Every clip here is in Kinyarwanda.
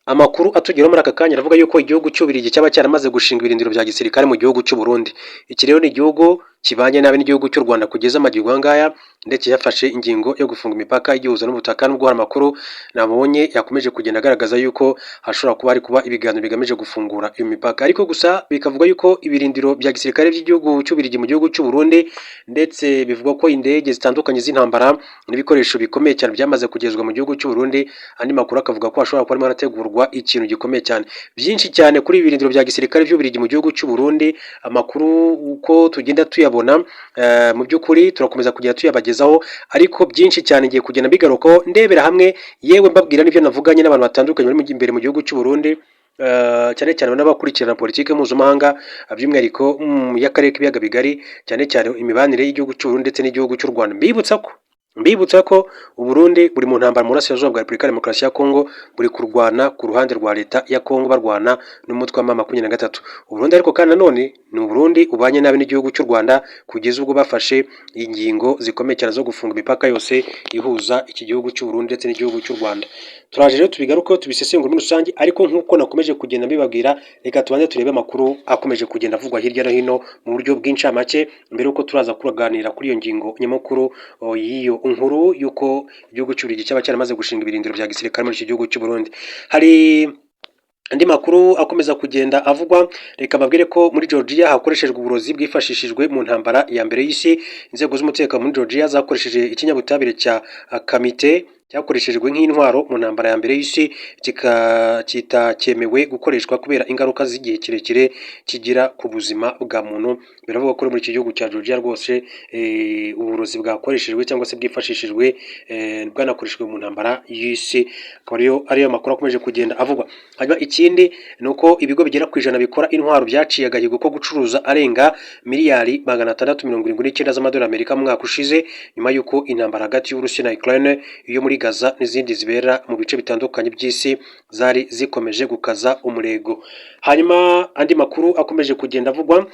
Amakuru atugeraho muri aka kanya aravuga yuko igihugu cy'Ububiligi cyaba cyaramaze gushinga ibirindiro bya gisirikare mu gihugu cy'u Burundi. Iki rero ni igihugu kibanye nabi n'igihugu cy'u Rwanda kugeza magingo aya ngaya, ndetse yafashe ingingo yo gufunga imipaka igihuza n'ubutaka, nubwo hari amakuru nabonye yakomeje kugenda agaragaza yuko hashobora kuba hari kuba ibiganiro bigamije gufungura iyo mipaka. Ariko gusa bikavuga yuko ibirindiro bya gisirikare by'igihugu cy'Ububiligi mu gihugu cy'u Burundi, ndetse bivugwa ko indege zitandukanye z'intambara n'ibikoresho bikomeye cyane byamaze kugezwa mu gihugu cy'u Burundi. Andi makuru akavuga ko hashobora kuba harimo harategurwa ikintu gikomeye cyane. Byinshi cyane kuri ibi birindiro bya gisirikare by'Ububiligi mu gihugu cy'u Burundi, amakuru uko tugenda tuyabona, mu by'ukuri turakomeza kugenda tuyabagezaho, ariko byinshi cyane ngiye kugenda mbigarukaho, ndebera hamwe, yewe mbabwira n'ibyo navuganye n'abantu batandukanye bari imbere mu gihugu cy'u Burundi, cyane cyane n'abakurikirana politiki mpuzamahanga, by'umwihariko y'akarere k'ibiyaga bigari, cyane cyane imibanire y'igihugu cy'u Burundi ndetse n'igihugu cy'u Rwanda. Mbibutsa ko Uburundi buri mu ntambara mu burasirazuba bwa Repubulika ya Demokarasi ya Kongo, buri kurwana ku ruhande rwa leta ya Kongo, barwana n'umutwe wa M23. Uburundi ariko kandi nanone ni Uburundi ubanye nabi n'igihugu cy'u Rwanda, kugeza ubwo bafashe ingingo zikomeye cyane zo gufunga imipaka yose ihuza iki gihugu cy'u Burundi ndetse n'igihugu cy'u Rwanda. Turaje rero tubigarukeho, tubisesengure muri rusange, ariko nk'uko nakomeje kugenda mbibabwira, reka tubanze turebe amakuru akomeje kugenda avugwa hirya no hino mu buryo bw'incamake, mbere y'uko turaza kuganira kuri iyo ngingo nyamukuru y'iyo nkuru y'uko igihugu cy'Ububiligi cyaba cyaramaze gushinga ibirindiro bya gisirikare muri iki gihugu cy'u Burundi. Hari andi makuru akomeza kugenda avugwa. Reka mbabwire ko muri Georgia hakoreshejwe uburozi bwifashishijwe mu ntambara ya mbere y'isi. Inzego z'umutekano muri Georgia zakoresheje ikinyabutabire cya aconite cyakoreshejwe nk'intwaro mu ntambara ya mbere y'isi, kitakemewe gukoreshwa kubera ingaruka z'igihe kirekire kigira ku buzima bwa muntu. Biravugwa ko muri iki gihugu cya Georgia rwose uburozi bwakoreshejwe cyangwa se bwifashishijwe, bwanakoreshejwe mu ntambara y'isi, akaba ariyo makuru akomeje kugenda avugwa. Hanyuma ikindi ni uko ibigo bigera ku 100 bikora intwaro byaciye agahigo ko gucuruza arenga miliyari 679 z'amadolari Amerika mu mwaka ushize, nyuma y'uko intambara hagati y'Uburusiya na Ukraine, iyo muri Gaza n'izindi zibera mu bice bitandukanye by'isi zari zikomeje gukaza umurego. Hanyuma andi makuru akomeje kugenda avugwa: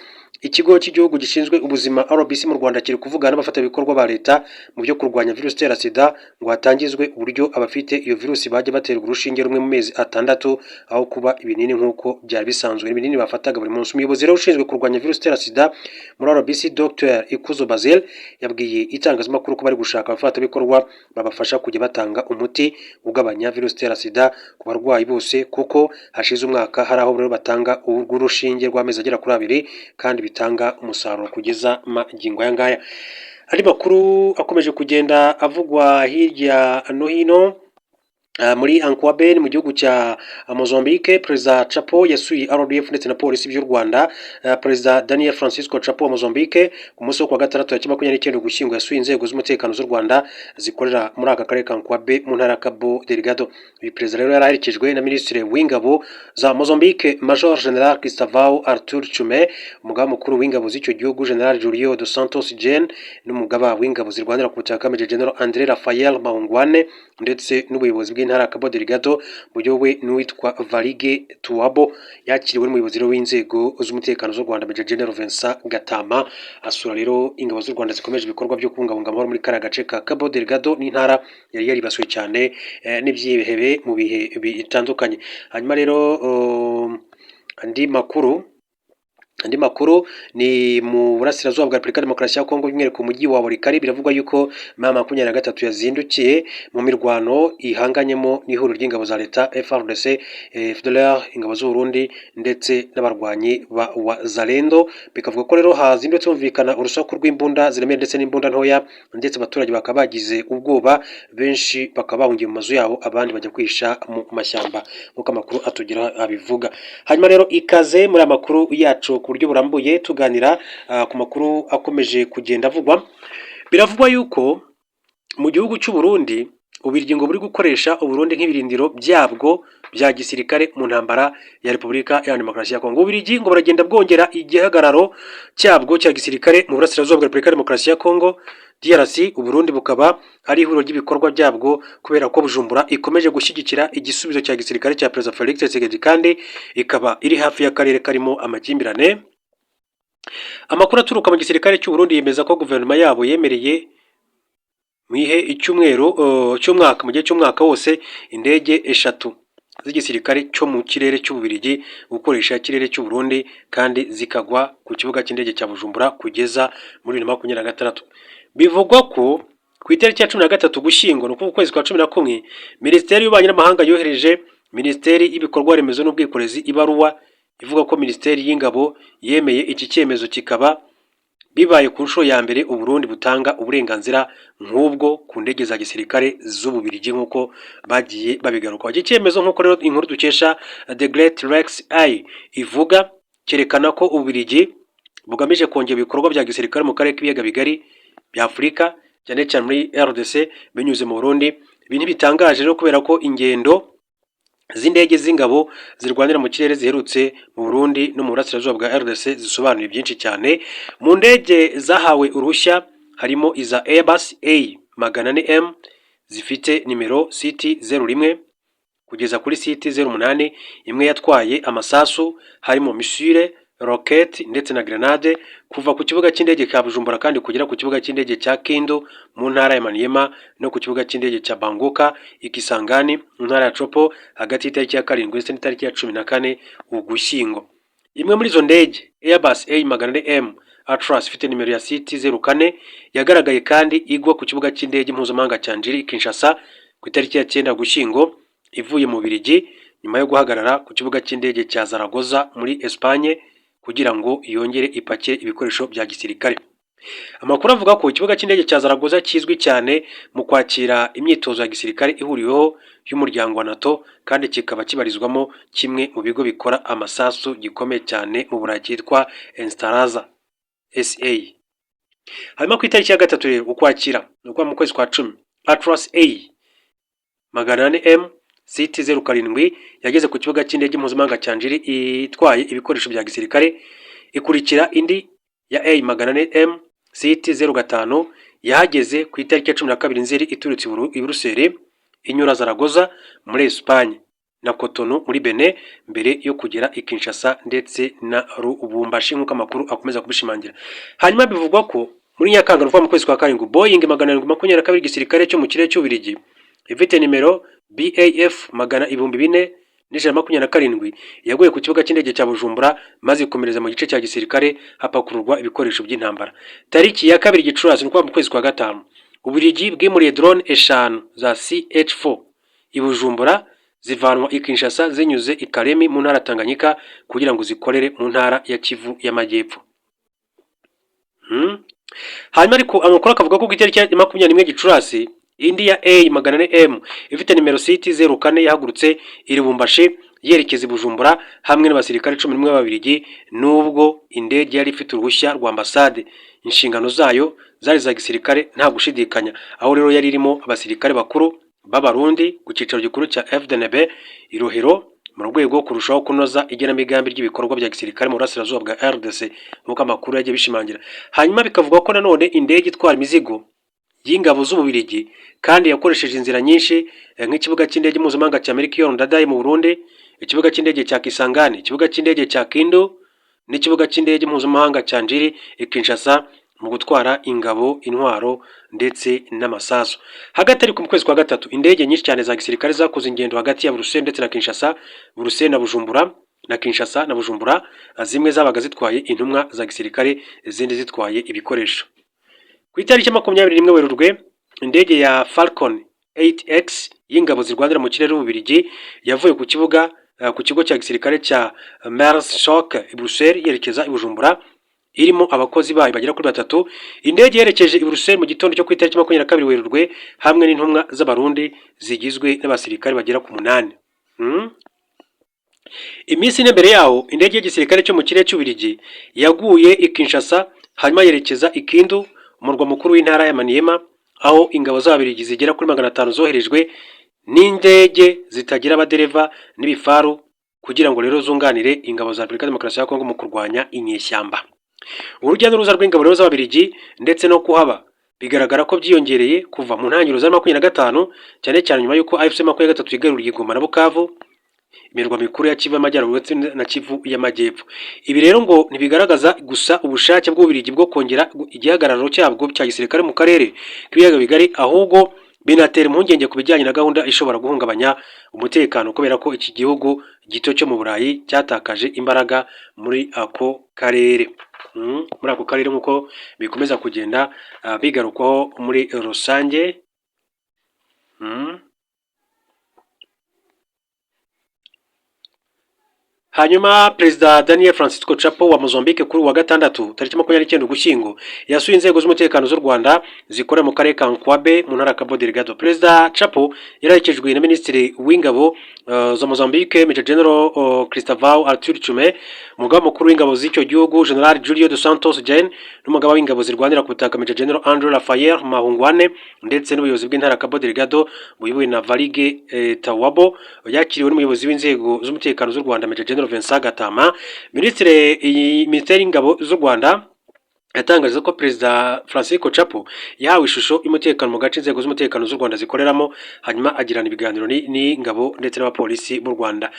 ikigo cy'igihugu gishinzwe ubuzima RBC mu Rwanda kiri kuvugana n'abafatanyabikorwa ba leta mu byo kurwanya virusi itera sida, ngo hatangizwe uburyo abafite iyo virusi bajya baterwa urushinge rumwe mu mezi 6 aho kuba ibinini nk'uko byari bisanzwe, ibinini bafataga buri munsi. Umuyobozi rero ushinzwe kurwanya virusi itera sida muri RBC, Dr Ikuzo Basile, yabwiye itangazamakuru ko bari gushaka abafatanyabikorwa babafasha kujya batanga umuti ugabanya virusi itera sida ku barwayi bose, kuko hashize umwaka hari aho rero batanga urushinge rw'amezi agera kuri 2 kandi bitanga umusaruro kugeza magingo aya ngaya. Andi makuru akomeje kugenda avugwa hirya no hino: muri Ancuabe mu gihugu cya Mozambique, Perezida Chapo yasuye RDF ndetse na polisi by'u Rwanda. Perezida Daniel Francisco Chapo wa Mozambique, ku munsi wo kuwa gatandatu tariki 29 Ugushyingo, yasuye inzego z'umutekano z'u Rwanda zikorera muri aka karere ka Ancuabe mu ntara ya Cabo Delgado. Uyu perezida rero yari aherekejwe na Minisitiri w'Ingabo za Mozambique, Major General Cristóvão Arthur Chume, umugaba mukuru w'ingabo z'icyo gihugu, General Julio dos Santos Gene, n'umugaba w'ingabo zirwanira ku butaka, Major General André Rafael Mahungwane, ndetse n'ubuyobozi bw'intara ya Cabo Delgado buyobowe n'uwitwa Valige Tuabo. Yakiriwe n'umuyobozi w'inzego z'umutekano z'u Rwanda, Major General Vincent Gatama. Asura rero ingabo z'u Rwanda zikomeje ibikorwa byo kubungabunga amahoro muri kariya gace ka Cabo Delgado, n'intara yari yaribasiwe cyane n'ibyihebe mu bihe bitandukanye. Hanyuma rero andi makuru ni mu burasirazuba bwa Repubulika ya Demokarasi ya Kongo, by'umwihariko mu mujyi wa Walikale. Biravugwa yuko M23 yazindukiye mu mirwano ihanganyemo n'ihuriro ry'ingabo za leta FARDC, FDLR, ingabo z'u Burundi ndetse n'abarwanyi ba Wazalendo. Bikavuga ko rero hazindutse humvikana urusaku rw'imbunda ziremereye ndetse n'imbunda ntoya, ndetse abaturage bakaba bagize ubwoba, benshi bakaba bahungiye mu mazu yabo, abandi bajya kwihisha mu mashyamba, nk'uko amakuru atugeraho abivuga. Hanyuma rero ikaze muri aya makuru yacu ku buryo burambuye, tuganira ku makuru akomeje kugenda avugwa. Biravugwa yuko mu gihugu cy'u Burundi, Ububiligi ngo buri gukoresha Uburundi nk'ibirindiro byabwo bya gisirikare mu ntambara ya Repubulika ya Demokarasi ya Kongo. Ububiligi ngo buragenda bwongera igihagararo cyabwo cya gisirikare mu burasirazuba bwa Repubulika ya Demokarasi ya Kongo DRC, Uburundi bukaba ari ihuriro ry'ibikorwa byabwo, kubera ko Bujumbura ikomeje gushyigikira igisubizo cya gisirikare cya Perezida Felix Tshisekedi, kandi ikaba iri hafi y'akarere karimo amakimbirane. Amakuru aturuka mu gisirikare cy'u Burundi yemeza ko guverinoma yabo yemereye mu ihe icyumweru cy'umwaka, mu gihe cy'umwaka wose, indege eshatu. z'igisirikare cyo mu kirere cy'Ububiligi gukoresha ikirere cy'u Burundi kandi zikagwa ku kibuga cy'indege cya Bujumbura kugeza muri 2026. Bivugwa ko ku itariki ya 13 Gushyingo, ni ukuvuga ukwezi kwa 11, Minisiteri y'Ububanyi n'Amahanga yohereje Minisiteri y'Ibikorwa Remezo n'Ubwikorezi ibaruwa ivuga ko Minisiteri y'Ingabo yemeye iki cyemezo, kikaba bibaye ku nshuro ya mbere u Burundi butanga uburenganzira nk'ubwo ku ndege za gisirikare z'Ububiligi, nk'uko bagiye babigarukaho. Iki cyemezo, nk'uko rero inkuru dukesha The Great Lakes Eye ivuga, cyerekana ko Ububiligi bugamije kongera ibikorwa bya gisirikare mu karere k'Ibiyaga Bigari bya Afurika, cyane cyane muri RDC binyuze mu Burundi. Ibi ntibitangaje rero kubera ko ingendo z'indege z'ingabo zirwanira mu kirere ziherutse mu Burundi no mu burasirazuba bwa RDC zisobanuye byinshi cyane. Mu ndege zahawe uruhushya harimo iza Airbus A 400M zifite nimero CT 01 kugeza kuri CT 08, imwe yatwaye amasasu harimo missile, roquette ndetse na grenade, kuva ku kibuga cy'indege cya Bujumbura kandi kugera ku kibuga cy'indege cya Kindu mu ntara ya Maniema no ku kibuga cy'indege cya Bangoka i Kisangani mu ntara ya Tshopo hagati y'itariki ya 7 ndetse n'itariki ya 14 Ugushyingo. Imwe muri izo ndege, Airbus A 400M Atlas ifite nimero ya CT 04, yagaragaye kandi igwa ku kibuga cy'indege mpuzamahanga cya Ndjili Kinshasa ku itariki ya 9 Gushyingo, ivuye mu Bubiligi nyuma yo guhagarara ku kibuga cy'indege cya Zaragoza muri Espagne kugira ngo yongere ipakire ibikoresho bya gisirikare. Amakuru avuga ko ikibuga cy'indege cya Zaragoza kizwi cyane mu kwakira imyitozo ya gisirikare ihuriweho y'umuryango wa NATO, kandi kikaba kibarizwamo kimwe mu bigo bikora amasasu gikomeye cyane mu Burayi cyitwa Instalaza SA. Hanyuma ku itariki ya 3 rero Ukwakira, ni ukuvuga mu kwezi kwa 10, Atlas A 400M CT 07 yageze ku kibuga cy'indege mpuzamahanga cya Ndjili itwaye ibikoresho bya gisirikare, ikurikira indi ya A 400M CT 05 yahageze ku itariki ya 12 Nzeri iturutse i Buruseli, inyura Zaragoza muri Espagne na Cotonou muri Benin mbere yo kugera i Kinshasa ndetse na Lubumbashi, nk'uko amakuru akomeza kubishimangira. Hanyuma bivugwa ko muri Nyakanga, ruva mu kwezi kwa karindwi, Boeing 722 igisirikare cyo mu kirere cy'Ububiligi ifite nimero BAF magana 4127 yaguye ku kibuga cy'indege cya Bujumbura maze ikomereza mu gice cya gisirikare hapakururwa ibikoresho by'intambara. Tariki ya 2 Gicurasi, ni ukuvuga mu kwezi kwa gatanu, Ububiligi bwimuriye drone eshanu za CH4 i Bujumbura zivanwa i Kinshasa zinyuze i Kalemi mu ntara ya Tanganyika kugira ngo zikorere mu ntara ya Kivu y'Amajyepfo. Hanyuma ariko amakuru akavuga ko ku itariki ya 21 Gicurasi indi ya A 400M ifite nimero CT 04 yahagurutse i Lubumbashi yerekeza i Bujumbura hamwe n'abasirikare 11 b'Ababiligi. Nubwo indege yari ifite uruhushya rwa ambasade, inshingano zayo zari iza gisirikare nta gushidikanya, aho rero yari irimo abasirikare bakuru b'Abarundi ku cyicaro gikuru cya FDNB i Rohero mu rwego rwo kurushaho kunoza igenamigambi ry'ibikorwa bya gisirikare mu burasirazuba bwa RDC, nk'uko amakuru yagiye bishimangira. Hanyuma bikavuga ko nanone indege itwara imizigo y'ingabo z'Ububiligi kandi yakoresheje inzira nyinshi nk'ikibuga cy'indege mpuzamahanga cya Melchior Ndadaye mu Burundi, ikibuga cy'indege cya Kisangani, ikibuga cy'indege cya Kindu n'ikibuga cy'indege mpuzamahanga cya Ndjili i Kinshasa mu gutwara ingabo, intwaro ndetse n'amasasu. Hagati ariko mu kwezi kwa gatatu indege nyinshi cyane za gisirikare zakoze ingendo hagati ya Bruxelles ndetse na Kinshasa, Bruxelles na Bujumbura na Kinshasa na Bujumbura, zimwe zabaga zitwaye intumwa za gisirikare, izindi zitwaye ibikoresho. Ku itariki 21 Werurwe indege ya Falcon 8X y'ingabo zirwanira mu kirere y'Ububiligi yavuye ku kigo cya gisirikare cya Meershoek i Bruxelles yerekeza i Bujumbura irimo abakozi bayo bagera kuri batatu. Indege yerekeje i Bruxelles mu gitondo cyo ku itariki 22 Werurwe hamwe n'intumwa z'Abarundi zigizwe n'abasirikare bagera ku munani. Iminsi 4 mbere yaho indege y'igisirikare cyo mu kirere cy'Ububiligi yaguye i Kinshasa, hanyuma yerekeza i Kindu, umurwa mukuru w'intara ya Maniema, aho ingabo z'Ababiligi zigera kuri 500 zoherejwe n'indege zitagira abadereva n'ibifaru kugira ngo rero zunganire ingabo za Repubulika Demokarasi ya Kongo mu kurwanya inyeshyamba. Urujya n'uruza rw'ingabo rero z'Ababiligi ndetse no kuhaba bigaragara ko byiyongereye kuva mu ntangiriro za 25, cyane cyane nyuma y'uko AFC 23 yigaruriye Goma na Bukavu, imirwa mikuru ya Kivu y'Amajyaruguru ndetse na Kivu y'Amajyepfo. Ibi rero ngo ntibigaragaza gusa ubushake bw'Ububiligi bwo kongera igihagararo cyabwo cya gisirikare mu karere k'Ibiyaga Bigari, ahubwo Binatera impungenge ku bijyanye na gahunda ishobora guhungabanya umutekano, kubera ko iki gihugu gito cyo mu Burayi cyatakaje imbaraga muri ako karere, muri ako karere nk'uko bikomeza kugenda bigarukwaho muri rusange. Hanyuma Perezida Daniel Francisco Chapo wa Mozambique kuri uwa gatandatu tariki 29 Ugushyingo yasuye inzego z'umutekano z'u Rwanda zikorera mu karere ka Ancuabe mu ntara ya Cabo Delgado. Perezida Chapo yaraherekejwe na Minisitiri w'Ingabo za Mozambique, Major General Cristóvão Artur Chume, umugaba mukuru w'ingabo z'icyo gihugu General Julio dos Santos Jane, n'umugaba w'ingabo zirwanira ku butaka Major General Andrew Rafael Mahungwane, ndetse n'ubuyobozi bw'intara ya Cabo Delgado buyobowe na Valige Tawabo. Yakiriwe n'umuyobozi w'inzego z'umutekano z'u Rwanda, Major General Vincent Gatama. Minisitiri iyi Minisiteri y'Ingabo z'u Rwanda yatangaje ko Perezida Francisco Chapo yahawe ishusho y'umutekano mu gace inzego z'umutekano z'u Rwanda zikoreramo, hanyuma agirana ibiganiro n'ingabo ndetse n'abapolisi b'u Rwanda.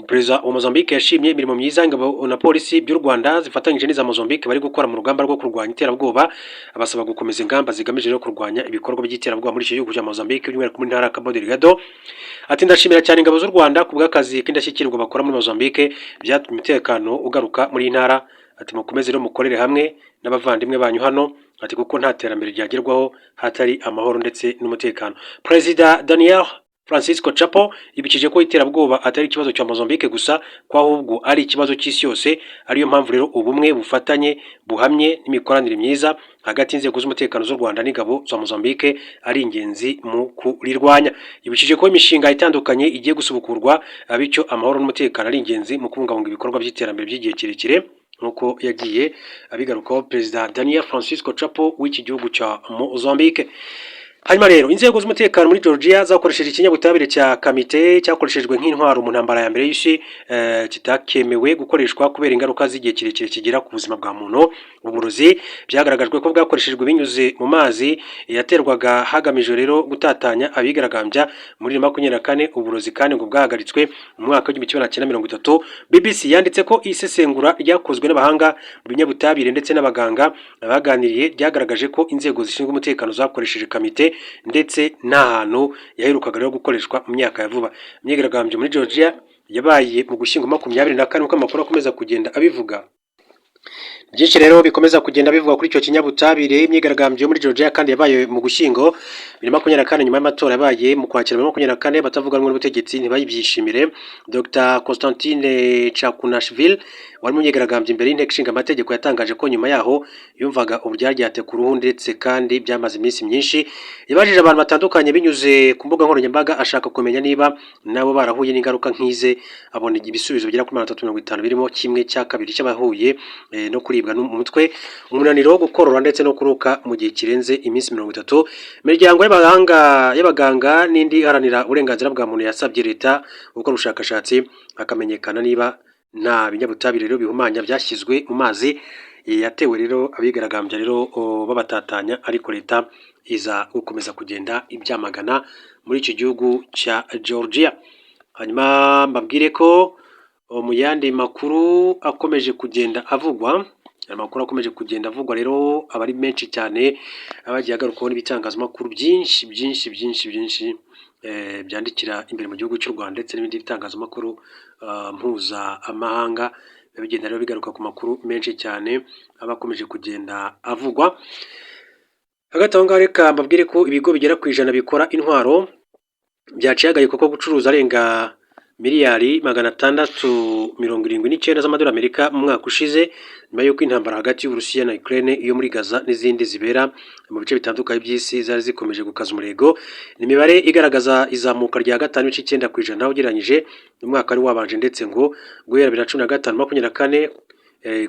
Perezida wa Mozambique yashimye imirimo myiza ingabo na polisi by'u Rwanda zifatanyije n'iza Mozambique bari gukora mu rugamba rwo kurwanya iterabwoba, abasaba gukomeza ingamba zigamije rero kurwanya ibikorwa by'iterabwoba muri iki gihugu cya Mozambique, by'umwihariko muri ntara ya Cabo Delgado. Ati: "Ndashimira cyane ingabo z'u Rwanda ku bw'akazi k'indashyikirwa bakora muri Mozambique, byatumye umutekano ugaruka muri iyi ntara." Ati: "Mukomeze rero mukorere hamwe n'abavandimwe banyu hano," ati "kuko nta terambere ryagerwaho hatari amahoro ndetse n'umutekano." Perezida Daniel Francisco Chapo yibukije ko iterabwoba atari ikibazo cya Mozambique gusa, ko ahubwo ari ikibazo cy'isi yose, ariyo mpamvu rero ubumwe, bufatanye buhamye n'imikoranire myiza hagati y'inzego z'umutekano z'u Rwanda n'ingabo za Mozambique ari ingenzi mu kurirwanya. Yibukije ko imishinga itandukanye igiye gusubukurwa, bityo amahoro n'umutekano ari ingenzi mu kubungabunga ibikorwa by'iterambere by'igihe kirekire, nk'uko yagiye abigarukaho Perezida Daniel Francisco Chapo w'iki gihugu cya Mozambique. Hanyuma rero inzego z'umutekano muri Georgia zakoresheje ikinyabutabire cya kamite cyakoreshejwe nk'intwaro mu ntambara ya mbere y'isi, kitakemewe gukoreshwa kubera ingaruka z'igihe kirekire kigira ku buzima bwa muntu. Uburozi byagaragajwe ko bwakoreshejwe binyuze mu mazi yaterwaga hagamijwe rero gutatanya abigaragambya muri 24. Uburozi kandi ngo bwahagaritswe mu mwaka w'1930. BBC yanditse ko isesengura ryakozwe n'abahanga mu binyabutabire ndetse n'abaganga baganiriye ryagaragaje ko inzego zishinzwe umutekano zakoresheje kamite, ndetse nta hantu yaherukaga rero gukoreshwa mu myaka ya vuba. Imyigaragambyo muri Georgia yabaye mu Gushyingo 24, uko amakuru akomeza kugenda abivuga. Byinshi rero bikomeza kugenda bivugwa kuri icyo kinyabutabire. Imyigaragambyo yo muri Georgia kandi yabaye mu Gushyingo 2024, nyuma y'amatora yabaye mu Kwakira 2024, batavuga rumwe n'ubutegetsi ntibayibyishimire. Dr Constantine Chakunashvili wari mu myigaragambyo imbere y'inteko ishinga amategeko yatangaje ko nyuma yaho yumvaga uburyaryate ku ruhu, ndetse kandi byamaze iminsi myinshi. Yabajije abantu batandukanye binyuze ku mbuga nkoranyambaga ashaka kumenya niba nabo barahuye n'ingaruka nk'ize, abona ibisubizo bigera kuri 350, birimo 1/2 cy'abahuye no kuribwa n'umutwe, umunaniro wo gukorora ndetse no kuruka mu gihe kirenze iminsi 30. Imiryango y'abahanga, y'abaganga n'indi iharanira uburenganzira bwa muntu yasabye leta gukora ubushakashatsi hakamenyekana niba nta binyabutabire rero bihumanya byashyizwe mu mazi yatewe rero abigaragambya rero babatatanya, ariko leta iza gukomeza kugenda ibyamagana muri icyo gihugu cya Georgia. Hanyuma mbabwire ko mu yandi makuru akomeje kugenda avugwa, amakuru akomeje kugenda avugwa rero aba ari menshi cyane, aba yagiye agarukwaho n'ibitangazamakuru byinshi byinshi byinshi byinshi byandikira imbere mu gihugu cy'u Rwanda ndetse n'ibindi bitangazamakuru mpuzamahanga, biba bigenda rero bigaruka ku makuru menshi cyane aba akomeje kugenda avugwa. Hagati aho ngaho reka mbabwire ko ibigo bigera ku 100 bikora intwaro byaciye agahigo ko gucuruza arenga miliyari 679 z'amadolari Amerika mu mwaka ushize, nyuma y'uko intambara hagati y'Uburusiya na Ukraine, iyo muri Gaza n'izindi zibera mu bice bitandukanye by'isi zari zikomeje gukaza umurego. Ni imibare igaragaza izamuka rya 5.9% ugereranyije n'umwaka wari wabanje, ndetse ngo guhera 2015 24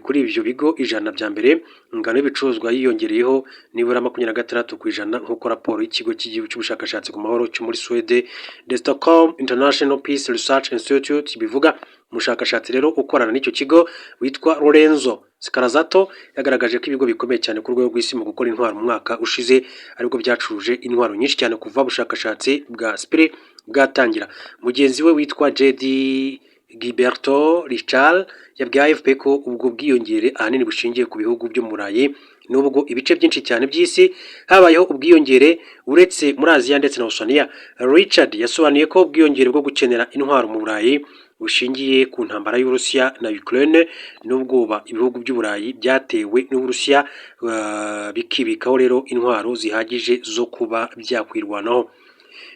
kuri ibyo bigo 100 bya mbere, ingano y'ibicuruzwa yiyongereyeho nibura 26%, nk'uko raporo y'ikigo cy'igihugu cy'ubushakashatsi ku mahoro cyo muri Suwede, The Stockholm International Peace Research Institute, bivuga. Umushakashatsi rero ukorana n'icyo kigo witwa Lorenzo Scarazzato yagaragaje ko ibigo bikomeye cyane ku rwego rw'isi mu gukora intwaro mu mwaka ushize aribwo byacuruje intwaro nyinshi cyane kuva ubushakashatsi bwa SIPRI bwatangira. Mugenzi we witwa JD Gilberto Richard, yabwiye AFP ko ubwo bwiyongere ahanini bushingiye ku bihugu byo mu Burayi, nubwo ibice byinshi cyane by'isi habayeho ubwiyongere uretse muri Aziya ndetse na Oceania. Richard yasobanuye ko ubwiyongere bwo gukenera intwaro mu Burayi bushingiye ku ntambara y'Uburusiya na Ukraine, n'ubwoba ibihugu by'Uburayi byatewe n'Uburusiya, bikibikaho rero intwaro zihagije zo kuba byakwirwanaho.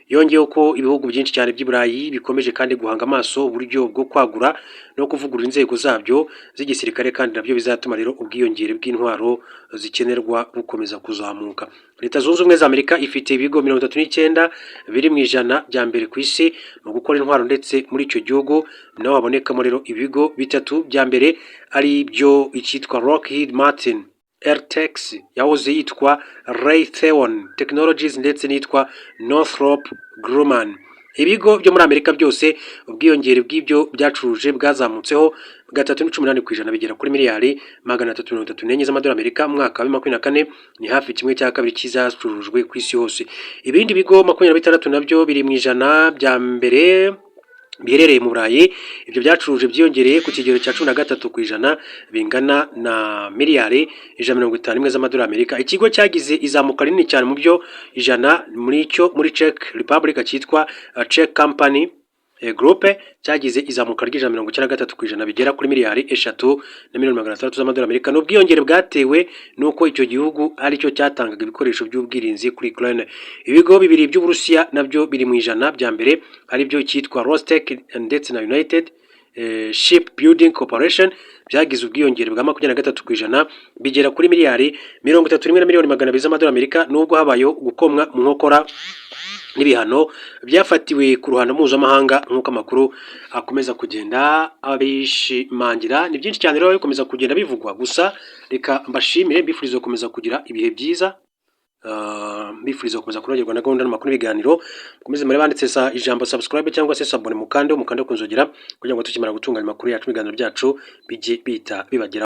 Yongeyeho ko ibihugu byinshi cyane by'i Burayi bikomeje kandi guhanga amaso uburyo bwo kwagura no kuvugurura inzego zabyo z'igisirikare, kandi nabyo bizatuma rero ubwiyongere bw'intwaro zikenerwa bukomeza kuzamuka. Leta Zunze Ubumwe za Amerika ifite ibigo 39 biri mu 100 bya mbere ku isi mu gukora intwaro, ndetse muri icyo gihugu naho habonekamo rero ibigo bitatu bya mbere, ari byo icyitwa Lockheed Martin, RTX yahoze yitwa Raytheon Technologies, ndetse n'itwa Northrop Grumman. Ibigo byo muri Amerika byose, ubwiyongere bw'ibyo byacuruje bwazamutseho 3.8%, bigera kuri miliyari 334 z'amadolari Amerika mu mwaka wa 2024, ni hafi kimwe cya kabiri cy'izacurujwe ku isi hose. Ibindi bigo 26 nabyo biri mu 100 bya mbere biherereye mu Burayi. Ibyo byacuruje byiyongereye ku kigero cya 13%, bingana na miliyari 151 z'amadolari Amerika. Ikigo cyagize izamuka rinini cyane mu byo 100 muri cyo muri Czech Republic cyitwa Czech Company Group cyagize izamuka ry'193%, bigera kuri miliyari 3 na miliyoni 600 z'amadolari Amerika. Ni ubwiyongere bwatewe n'uko icyo gihugu aricyo cyatangaga ibikoresho by'ubwirinzi kuri Ukraine. Ibigo bibiri by'Uburusiya nabyo biri mu 100 bya mbere, aribyo icyitwa Rostec ndetse na United Ship Building Corporation, byagize ubwiyongere bwa 23%, bigera kuri miliyari 31 na miliyoni 200 z'amadolari Amerika, nubwo habayeho gukomwa mu nkokora n'ibihano byafatiwe ku ruhando mpuzamahanga, nk'uko amakuru akomeza kugenda abishimangira. Ni byinshi cyane rero bikomeza kugenda bivugwa, gusa reka mbashimire, mbifuriza gukomeza kugira ibihe byiza, mbifuriza gukomeza kunogerwa na gahunda n'amakuru n'ibiganiro. Mukomeze muri banditse sa ijambo subscribe cyangwa se s'abonner, mukande mukande kunzogera kugira ngo tukimara gutunganya amakuru yacu n'ibiganiro byacu bijye bihita bibageraho.